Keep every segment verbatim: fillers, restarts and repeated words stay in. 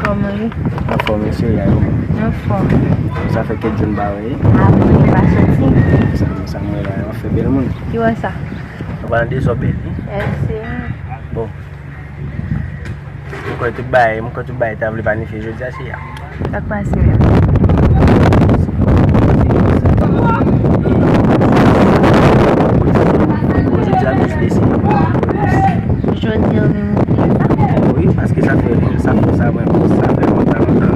Kòman ye? Anfòm, mesye, ya yo. Anfòm. Sa fè kèk jou n pa wè. Apre, m pa soti. Sa, sa mwen la, yo fè bèl moun. Ki wè sa? Ou pa nan dezòd bèl, wi. Mèsi. Bon. Mwen kwè tout bagay, mwen kwè tout bagay ta vle planifye jodi a, se ya. Sa k pase menm? Jodi a, nou deside. Jodi a, ou menm ou vle sa? Wi, paske sa fè, sa fè, sa fè, sa fè lontan, lontan.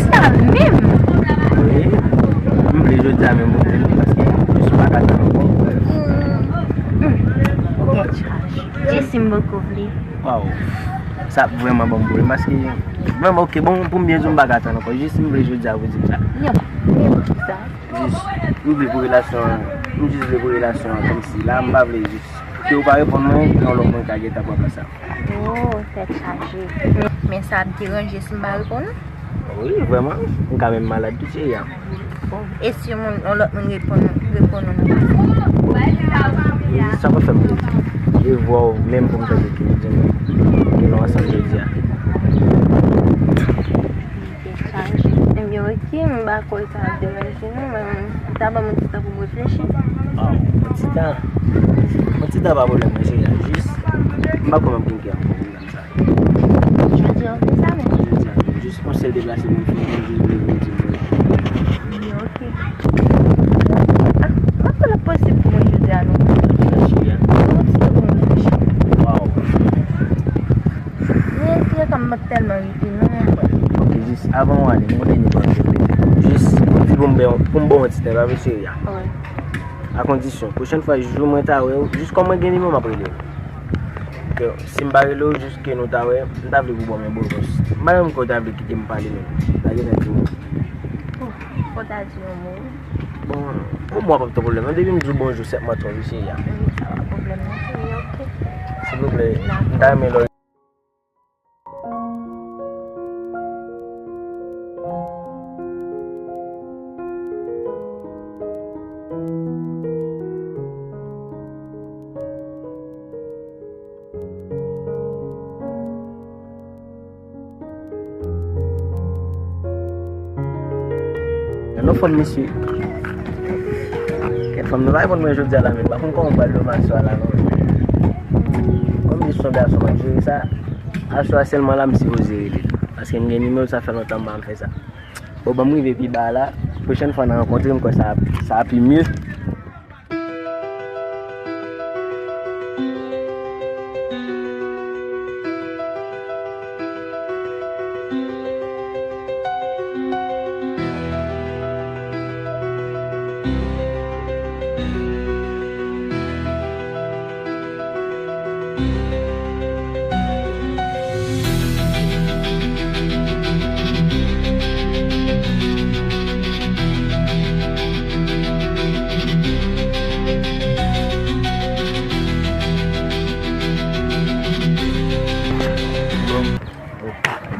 Sa menm. Wi. M vle jodi a menm pou mwen, paske jis m pa ka tann ankò. Tèt chaje. Jis si m poko vle. Waw. Sa ap vrèman ban m pwoblèm, paske vrèman, oke, bon, pou m byen di w, m pa ka tann ankò. Jis m vle jodi a pou di m sa. Yon, men pou ki sa? Jis, m vle pou relasyon an, m jis vle pou relasyon an kòmsi la, m pa vle jis ke ou pa reponn mwen, yon lòt moun ka gentan pran plas la. Oh, tèt chaje. Men sa ap deranje si m pa reponn ou? Wi, vrèman. M ka menm malad tou, cheri a. Bon, e si yon moun, yon lòt moun reponn, reponn ou nan? Sa pa fè m plezi. E vwa w menm pou m tande ke nou di nou, ke nou ansanm jodi a. Tèt chaje. Ebyen, oke, m pa kwè sa ap deranje non, men ta ban m yon ti tan pou m reflechi. Ah, yon ti tan. Yon ti tan pa pwoblèm, mesye, jis, m pa kwè m ap gen kè ankò pou m tann sa. Jodi a, w vle sa menm? Jodi a, jis yon sèl deplasman m fè, yon jou m leve, m di m vle. Ebyen, oke. Ah, mwen kwè l ap posib pou mwen jodi a, non. Jodi a? Yon ti tan pou m reflechi. Waw. Men, se sa m pa t tèlman rive, non. Ok, jis avan w ale, m gon dènye bagay m vle di. Jis, di pou m ba w, pou m ba w yon ti tan, pa vre, cheri a? Wi. A kondisyon, pwochèn fwa, jou mwen ta wè w, jis kòm mwen gen nimewo w, m ap rele w. Ke, si m pa rele w, jis ke nou ta wè, m ta vle pou w ban m yon bon repons. M pa menm kwè w ta vle kite m pale menm. Ta gentan di m. Oh, fò w ta di yon mo. Bon, yon mo a p ap twò pwoblèm, non. Depi m di w bonjou, sèt mwa twò, wi, cheri a. Wi, sa pa pwoblèm, non, cheri, ok. Silvouplè, m ta renmen lè w Nan fanm, mesye. Kèk fanm, nou pa reponn mwen jodi a la, men m pa konn kòman m pral leve aswè a la, non. Kòm jis se yon gason, m ap jere sa. Aswè a sèlman la, m sipoze rele l. Paske m gen nimewo l, sa fè lontan m pa janm fè sa. Bon, ban m rive pi ba a la. Pwochèn fwa n a rankontre, m kwè sa, sa pi mye.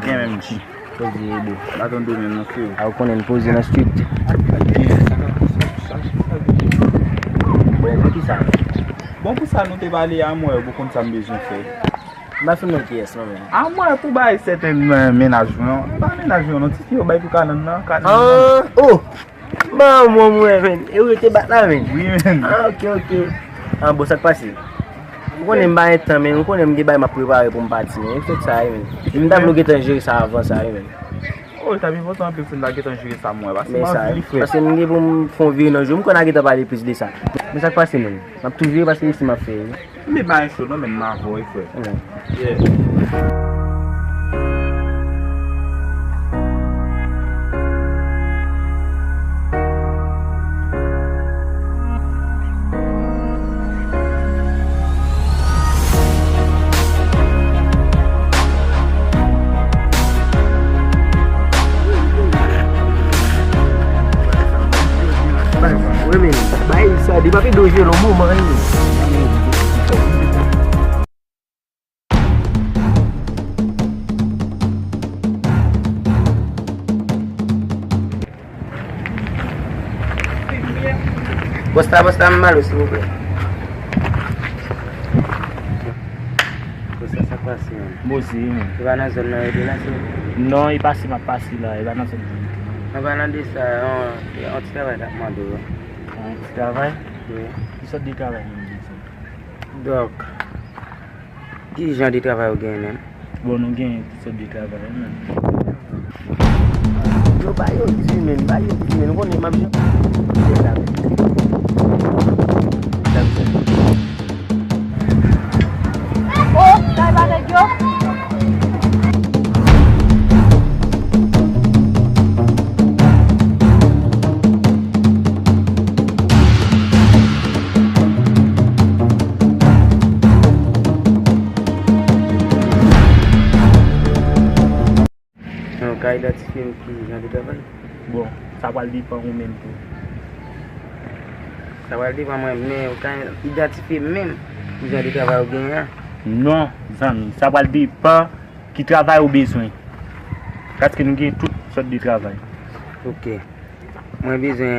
Gen menm ti. Poze e bo. Baton do menm nan fè. A, ou konnen n poze nan street. Gen sa k ap sa, sa, sa. Bon, pou ki sa? Bon, pou sa nou te pale a, mwen, ou konn sa m bezwen fè. M pa fin nan kiyès, non, men. A, mwen, pou bay sèten men-, mennaj mwen, pa mennaj mwen, non, ti fi yo bay pou kanann nan, kanann nan. Ah, oh! Manman mwen, men. E ou yo te bat la, men? Wi, men. Ah, ok, ok. Ah, bon, sa k pase? Ou konnen m pa gen tan, men. Ou konnen m gen bagay m ap prepare pou m pati, men. E fèt sa, wi, men. M ta vle w gentan jere sa avan sa, wi, men. Oh, l t ap enpòtan anpil si n ta gentan jere sa, mwen. Paske m anvi li, frè. Paske m gen pou m fè yon vire nan jou. M kwè n a gentan pale plis de sa. Men sa k pase, men. M ap tou jere paske se sa m ap fè, wi. Men pa gen cho non, men m avè w, wi, frè. Yeah. Wi, men, bay sa, li pa pi danje, non, moman, wi. Bòs la, bòs la, m ba l ou, silvouplè. Bòs la, sa k pase, menm? Poze, menm. Se pa nan zòn nan rete la, silvouplè? Non, e pase m ap pase la, e pa nan zòn nan rete, non. An palan de sa, yon, yon ti travay t ap mande w. Yon ti travay? Wi. Ki sòt de travay menm, bezwen? Dòk, ki jan de travay ou genyen menm? Bon, nou gen tout sòt de travay, wi, menm. Yo, ba yo di, menm, ba yo di, menm, ou konnen m ap jwenn. Oh, sa e pa nèg yo? Ou ka idantifye m ki jan de travay? Bon, sa pral depann ou menm tou. Sa pral depann mwen, men ou ka idantifye menm ki jan de travay ou genyen an? Non, zanmi, sa pral depann ki travay ou bezwen. Paske nou gen tout sòt de travay. Ok. Mwen bezwen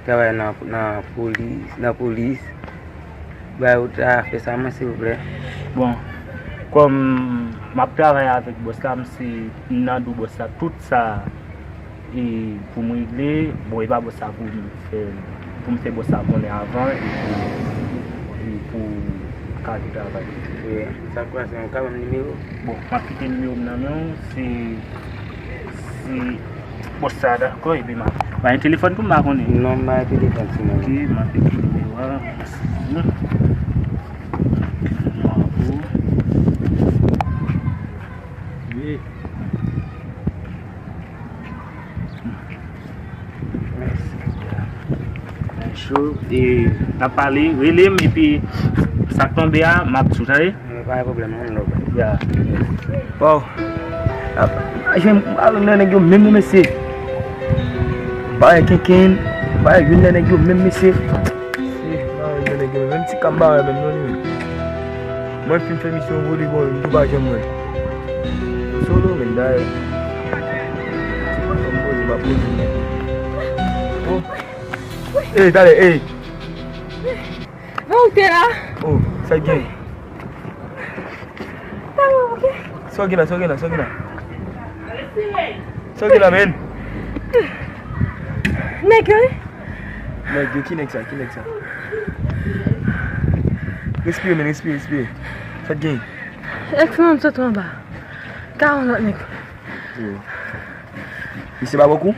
travay nan, nan polis, nan polis. Ba ou ta fè sa mwen, silvouplè. Bon, kòm m ap travay avèk bòs la, m se m nan do bòs la, tout sa e pou m regle, bon, e pa bòs la pou m fè, pou m fè bòs la konnen avan, epi, epi pou ka travay. Wi, sa k pase, ou ka ban m nimewo? Bon, m ap kite nimewo m nan men w, se, se bòs sa dakò, epi m ap, pa gen telefòn pou m, pa konnen. Non, m pa gen telefòn sou mwen. Ok, m ap ekri nimewo a, m ap ekri nimewo a pou. Wi. Cho, e, n ap pale, rele m, epi sa k tonbe a, m ap di w, tande? Mwen pa gen pwoblèm, non, love. Ya. Wow. Ap, ap jwenn, ap jwenn nèg yo menm, non, mesye. Bagay kenken, bagay jwenn nèg yo menm, mesye. Si, bagay jwenn nèg yo menm, ti kab bagay menm, non, li menm. Mwen fin fè misyon pou li, bon, li tou pa janm wè. Solo, men, dayè. Ti kòm poze, m ap poze. Oh. Ey, talè, ey. Bon, ou te la? Oh, sa k gen? Sa w gen la, sa w gen la, sa w gen la? Sa w gen la, men? Nèg yo, wi. Nèg yo, ki nèg sa, ki nèg sa? Respire, men, respire, respire. Sa k gen? Èks mwen sot anba. Ka yon lòt nèg. Misye pa bò kou?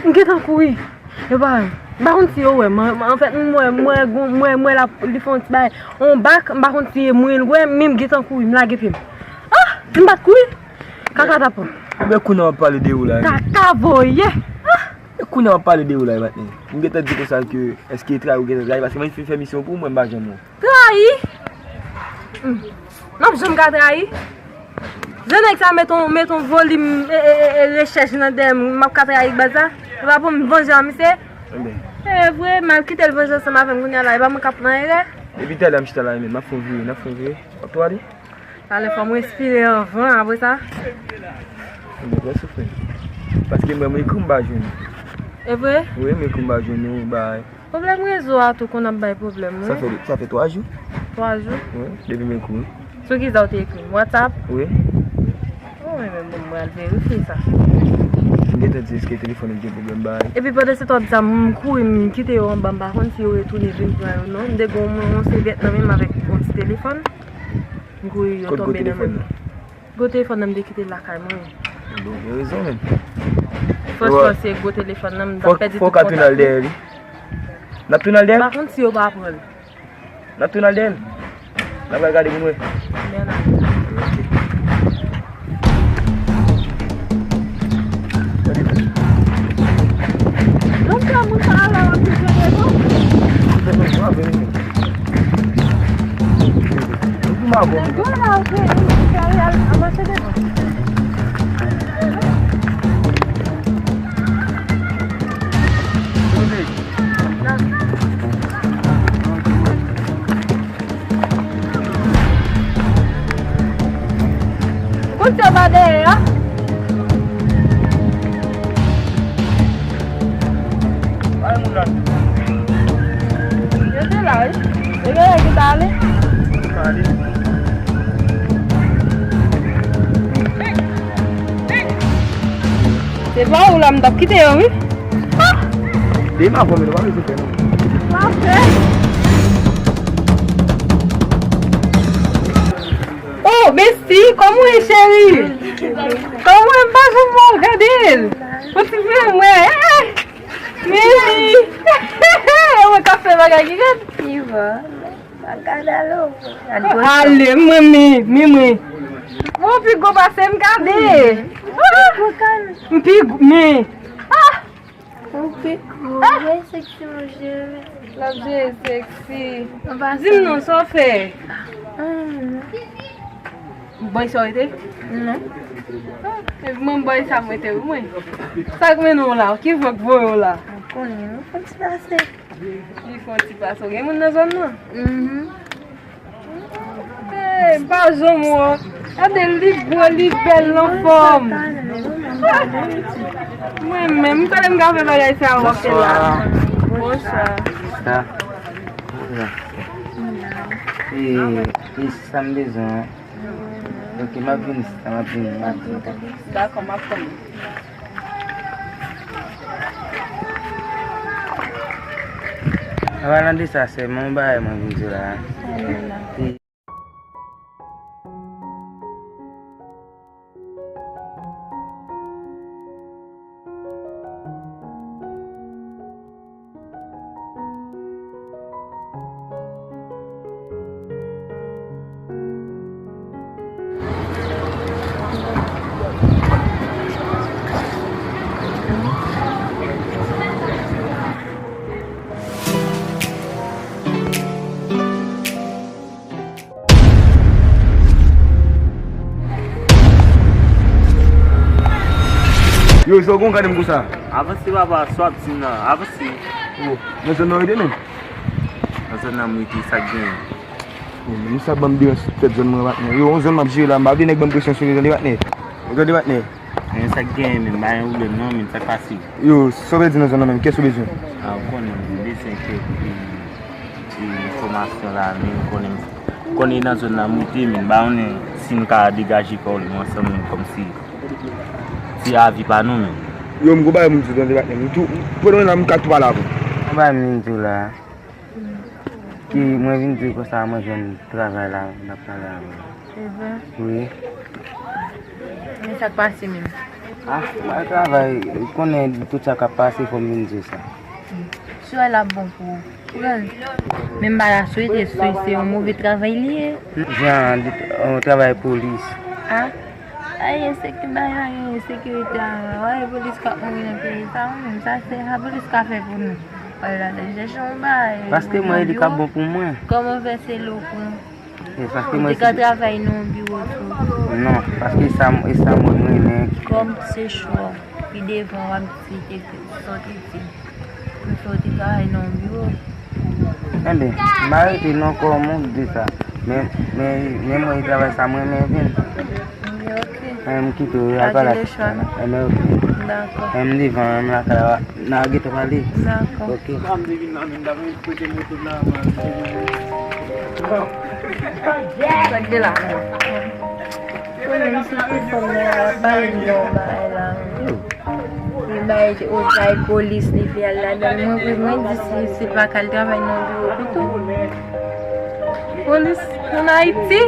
M gentan kouri. Yo pa wè m. M pa konn si yo wè m. Anfèt, m wè, m wè, m wè, m wè la, li fè yon ti bagay. On bak, m pa konn si e mwen l wè, men m gentan kouri, m lage pye m. Ah! M pa t kouri. Kaka t ap pran. Ebyen, kounye a w ap pale de ou la, wi. Kaka voye. Ah! E kounye a w ap pale de ou la, wi, patnè. M gentan di konsa ke, èske trayi ou gentan trayi, paske mwen fin fè misyon pou mwen, m pa janm wè. Trayi? Hmm. N ap janm ka trayi? Jan nèg sa met on, met on volim, e, e, e, e, rechèch nan dèyè m, m ap ka trayi ak baz la? Ou pa pou m vanje an misye? Ebyen. E vre, m al kite l vanje ansanm avè m kounye a la, e pa mwen k ap nan erè? Depi talè a m chita la, men m ap fè on vire, n ap fè on vire. W ap tou ale? Talè fò m respire anvan, apre sa. Ebyen, byen soufle. Paske mwen, mwen ekri m pa jwenn ou. E vre? Wi, mwen ekri m pa jwenn ou, bay. Pwoblèm rezo a tou konn ap bay pwoblèm, wi. Sa fè, sa fè twa jou. Twa jou? Wi, depi m ekri w. Sou ki sa w te ekri m? WhatsApp? Wi. Oh, men bon, mwen al verifye sa. M gentan di èske telefòn ou gen pwoblèm bay. Epi pandan se tan w ap di sa, m kouri, m kite yo anba, m pa konn si yo retounen vin pran yo non. M te gen yon, yon sèvyèt nan men m avèk yon ti telefòn. M kouri, yo tonbe nan men m. Kot telefòn nan? Gwo telefòn nan m te kite l lakay mwen. Bon, gen rezon menm. Franchman, se gwo telefòn nan, m t ap pèdi tout kontak mwen. Fò, fò w ka tounen al dèyè li. N ap tounen al dèyè l? M pa konn si yo pa pran l. N ap tounen al dèyè l. N ap al gade pou n wè. Men la. Gade. Donk, sa moun sa la, w ap di se rezon? Nèg yo la, ok, wi, se al, al mache devan. Kote yo pa dèyè a? Bay moun la. E gen lè ki ta ale? Se pa ou la m t ap kite yo, wi. Ah! Demen apre, men nou pa bezwen fè non. Pa fè. Oh, Bestie, kòman w ye, cheri? Kòman w ye? M pa janm wè w, gade l. Yon ti frè mwen. Eh, eh. Mimi. Mwen ka fè bagay ki gad. Ivan. Bagay la lò. Ale, mwen, mi, mi, mi. Bon, pi gwo pase m gade. M pi gwo, men. Ah! Ou pi gwo, mwen seksi, mon cheri. L ap jere seksi. Di m non, sa w fè? Bòy sa w rete? Non. Ah, epi mwen bòy sa m rete, wi, mwen. Sa k mennen w la? Ki van k voye w la? Ou konnen, nou fè ti pase. Li fè yon ti pase. Gen moun nan zòn nan? Mhm. Eh, m pa janm wè w. Gade, li gwo, li bèl, l anfòm. Mwen menm, m konnen m ka fè bagay sa yo. Bonswa. Bonswa. Sa. E, e, sa m bezwen. Ok, m ap vini, sista, m ap vini, m ap vini. Dakò, m ap tann ou. An palan de sa, sèlman yon bagay mwen vin di w la. Yo, sa w gon gade m konsa? Avanse papa, sa w ap di m nan, avanse. Oh, nan zòn nan w rete menm? Nan zòn nan m rete, sa k genyen? Oh, menm sa ban m deranj sou tèt zòn mwen patnè. Yo, yon zòn m ap jere la, m pa vle nèg ban m presyon sou li tande patnè. Ou tande patnè? Men sa k genyen menm, pa gen pwoblèm non, men sa k pase? Yo, sa w pèdi nan zòn nan menm, kiyès ou bezwen? A, ou konnen, m bezwen kèk, e, e, enfòmasyon la, men ou konnen, ou konnen nan zòn nan m rete, men m pa konnen si n ka degaje kò nou ansanm, men kòmsi se avi pa nou, men. Yo, m gon bagay pou m di w tande patnè, m tou, pandan w la, m ka tou pale avè w. Yon bagay m vin di w la. Ki mwen vin di w konsa mwen jwenn travay la, m ap pale avè w. Se vre? Wi. Men sa k pase menm? Ah, mwen travay, ou konnen tout sa k ap pase, fò m vin di w sa. Si w wè l ap bon pou ou, pran l. Men m pa ta swete, se, se yon move travay li ye. Jan, yon travay polis. Ah? Ay, ensekirite, bagay la gen ensekirite a, wè, polis k ap mouri nan peyi sa, wi, menm sa, se sa polis ka fè pou nou. Wè, la, lè chèche yon bagay, paske mwen, li ka bon pou mwen. Kòman fè se lou pou nou? Yes, paske mwen te ka travay nan yon biwo tou. Non, paske sa, e sa mwen, mwen renmen. Kòm se chwa, pi devan, w ap di ke sa w te di. M fè w te travay nan yon biwo. Enben, m pa rete non kòm ou di sa. Men, men, men mwen travay sa mwen renmen vin. Ok. Enben, m kite w, al pale ak sista la. Enben, ok. Dakò. Enben, m devan, enben, m lakay la, n a gentan pale. Dakò. Ok. Sa k gen la? Konnen m sou telefòn nan, l ap pale m nan yon bagay la. Li bay, li bay polis, li fè al ladan l. Mwen, mwen, mwen di si, si l pa ka al travay nan biwo pito. Polis ann Ayiti?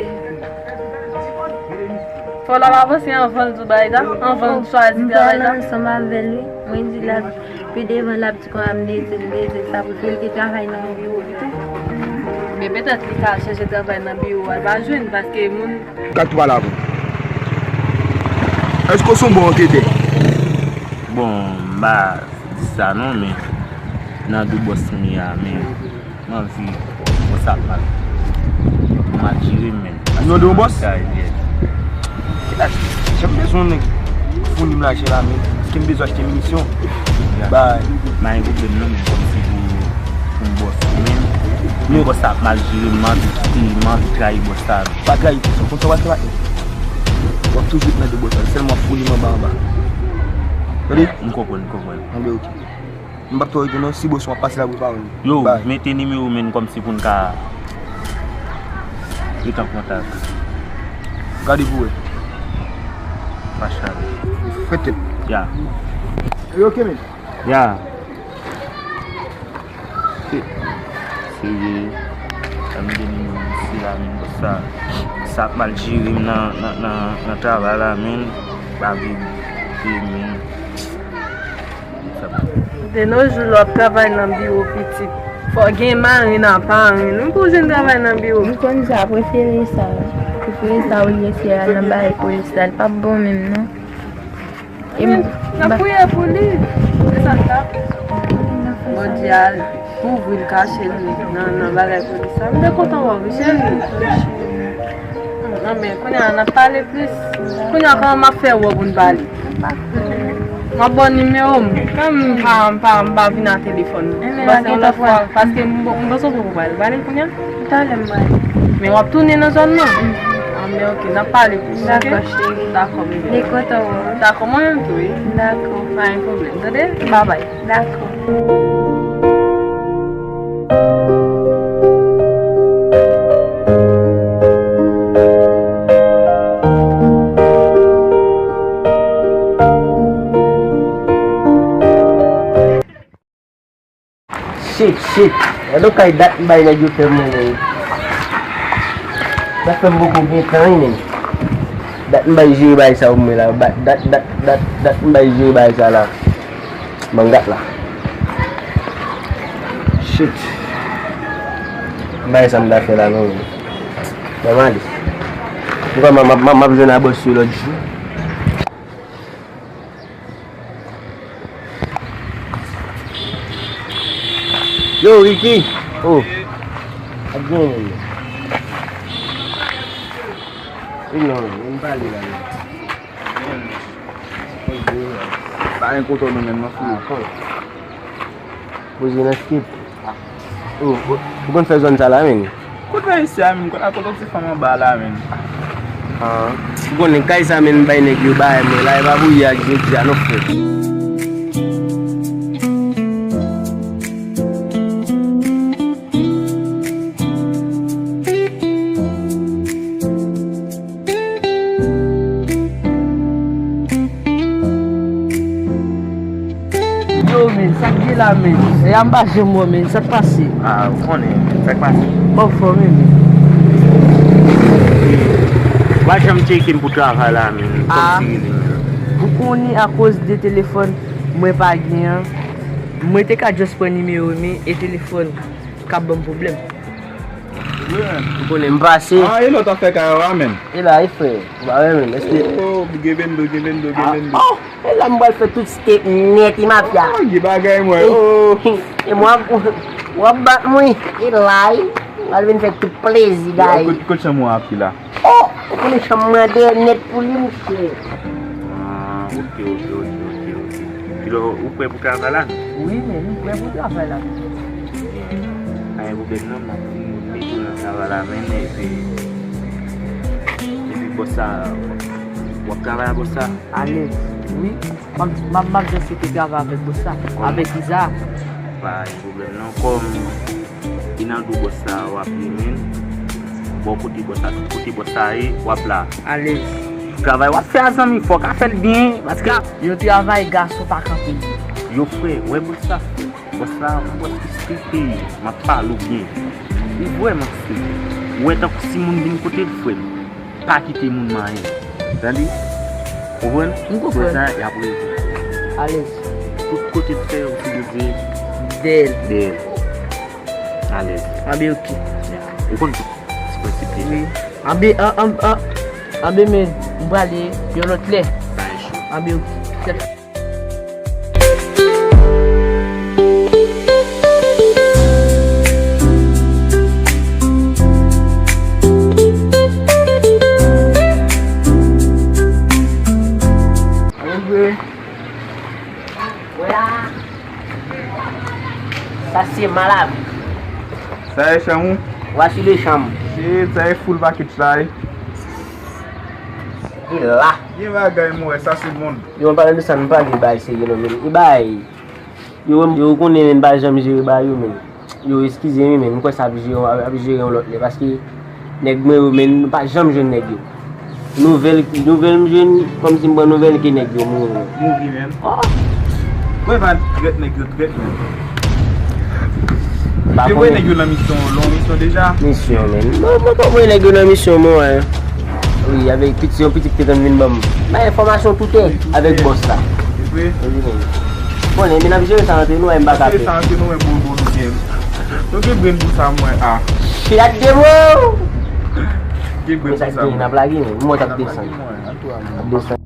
Fò l ap avanse anvan l di w bagay la, anvan l chwazi travay la. M pale ansanm avè l, wi. Mwen di l ap, pi devan l ap di konsa m dezi l, m dezi l, sa pou fè l te travay nan biwo pito. Men petèt li ka chèche travay nan biwo a, l pa jwenn, paske moun. Ka tou pale avè w. Èske w se yon bon anketè? Bon, m pa di sa non, men nan do bòs m ye a, men m anvi bòs ap mal, mal jere m, men. Non de yon bòs? Kay, yeah. Kèt, jan m bezwen yon nèg founi m lajan la, men, paske m bezwen achte minisyon. Yeah. Bay. M pa gen pwoblèm non, men kòmsi pou, pou m bòs ou menm. Men bòs la ap mal jere m, m anvi kite, m anvi trayi bòs la. Pa trayi, ou konn sa w pral fè, patnè? W ap toujou ret nan do bòs la, sèlman founi m anba anba. Tande? M konprann, m konprann. Anben, ok. M p ap twò rete non, si boswan ap pase la pou pa wè m. Yo, mete nimewo men kòmsi pou n ka ret an kontak. Gade pou wè. Machan. Fè tèt. Ya. Yo, ok, men. Ya. Se, serye. Sa m gen nimewo isi la, men, sa, sa ap mal jere m nan, nan, nan, nan travay la, men. Pa vle, men. De nos jours, lè w ap travay nan biwo pitit, fò gen marenn a parenn. Ou konn jan travay nan biwo. M konn sa, prefere sa. Prefere sa olye se al nan bagay polis la. Li p ap bon menm, non. E m, n ap priye pou li. Se sa l la. Bondye a kouvri l, kache l nan, nan bagay polis la. M te kontan wè w, wi, cheri. Non, men kounye a, n ap pale plis. Kounye a, kòman m ap fè wè w pou n pale? M ap ba w nimewo m. Kan m pa, m pa, m pa vin a telefòn. Paske yon lòt fwa, paske m, m panse w poko pral pale kounye a. Talè m pral. Men w ap tounen nan zòn nan? Ah, men ok, n ap pale plis, ok? Dakò, cheri. Dakò, bebe. Mwen kontan wè w. Dakò, mwen menm tou, wi. Dakò. Pa gen pwoblèm, tande? Babay. Dakò. Shit, shit. Gade yon kay dat m bay nèg yo fè m renmen. Sa fè m poko gen tan, wi, men. Dat m bay jere bagay sa pou mwen la. Ba-, dat, dat, dat, dat m bay jere bagay sa la. Mangat la. Shit. M bay sa m ta fè la, non, men. Ban m ale. M kwè m, m, m, m ap jwenn a bòs yo lòt jou. Yo, Ricky! Oh! Ap gen yon. Vin non, vin pale la, non. Pa gen kote w nan menm nan fou. Poze nan skip. Ou, ou, ou konn fè zòn sa la, men? Kote isi a, men? Kote, kote ti fanm anba la, men? Ah. Ou konnen kay sa, men, bay nèg yo bay mwen la, e pa pou yè ak jodi a, non, frè. Yo, men, sa k gen la, men? E a m pa janm wè, men, sa k pase? Ah, ou konnen, sa k pase? Bon, fò, men, men. Ou pa janm tcheke m pou travay la, men. Ah. Kòmsi li, men. Ou konnen akoz de telefòn mwen pa gen an, mwen te ka just pran nimewo, men e telefòn k ap ban m pwoblèm. Ou konnen m pase. Ah, e lòt afè kay ou a, men. E la, e frè. Ou pa wè, men. Èske. Oh, gen vennde, gen vennde, gen vennde. Oh, e la m pral fè tout steak nèt, e mafya. Ah, gen bagay, mwen. Oh. E mwen, w ap bat mwen. E la, e. M pral vin fè tout plezi, guy. Kote, kote chanm ou a ki la? Oh, ou konnen chanm mwen dèyè nèt pou li, monchè. Ah, ok, ok, ok, ok, ok. Kilo, ou prè pou travay la? Wi, men, m prè pou travay la. Byen, pa gen pwoblèm non, m ap mete w nan travay la, men, epi, epi bòs sa, w ap travay ak bòs sa? Alèz, wi. M ap, m ap, m ap just rete travay avèk bòs sa, avèk Iza. Pa gen pwoblèm non, kòm Inaldo bòs sa w ap ye, men. Bò kote bòs sa, tout kote bòs sa ye, w ap la. Alèz. Travay w ap fè a, zanmi, fò w ka fè l byen, paske. Yo travay, gason pa kanpe. Yo, frè, wè bòs sa, frè. Bòs la, yon bòs ki strikte ye. M ap pale w byen. Li vrèman strikte. Ou wè tankou si moun vin kote l, frè m. Pa kite moun manyen. Tande? Konprann? M konprann. Frè sa, y ap rete. Alèz. Tout kote l fè, ou sipoze dèyè l. Dèyè l. Alèz. Anben, ok. Ya. Ou konn tout ti prensip li. Wi. Anben, an, an, an, anben, men, m prale yon lòt lè. Pa gen cho. Anben, ok. Sa se malad. Sa e chanm ou? Voici le chanm. Shit, sa e full package sa e. Li la. Gen bagay m wè, sa se mond. Yo, an palan de sa, nou pa gen bagay serye non, men. E bay. Yo, yo konnen men pa janm jere ba yo men. Yo eskize m men, m kwè sa ap jere, ap jere yon lòt lè paske nèg mwen yo men nou pa janm jwenn nèg yo. Nouvèl, nouvèl m jwenn, kòmsi m pran nouvèl ke nèg yo mouri men. Mouri men. Oh! Mwen pa trèt nèg yo trèt men. Pa Te voye konnen. Nèg yo nan misyon, lon misyon deja. Misyon men. Non, mwen pa voye nèg yo nan misyon mwen. Wi, avèk piti, yon piti ki te tann vin ban m. Bay enfòmasyon toutè avèk bòs la. E vre? Bon, men n ap jere sa antre nou, m pa ka Jere fè. Sa antre nou, mwen bon bon nou gen. Nou gen brenn pou sa mwen a. Filat de mo! Gen brenn Men sa pou ki sa gen, n mwen. Ap lage men. Mwen t ap desann. Ap desann.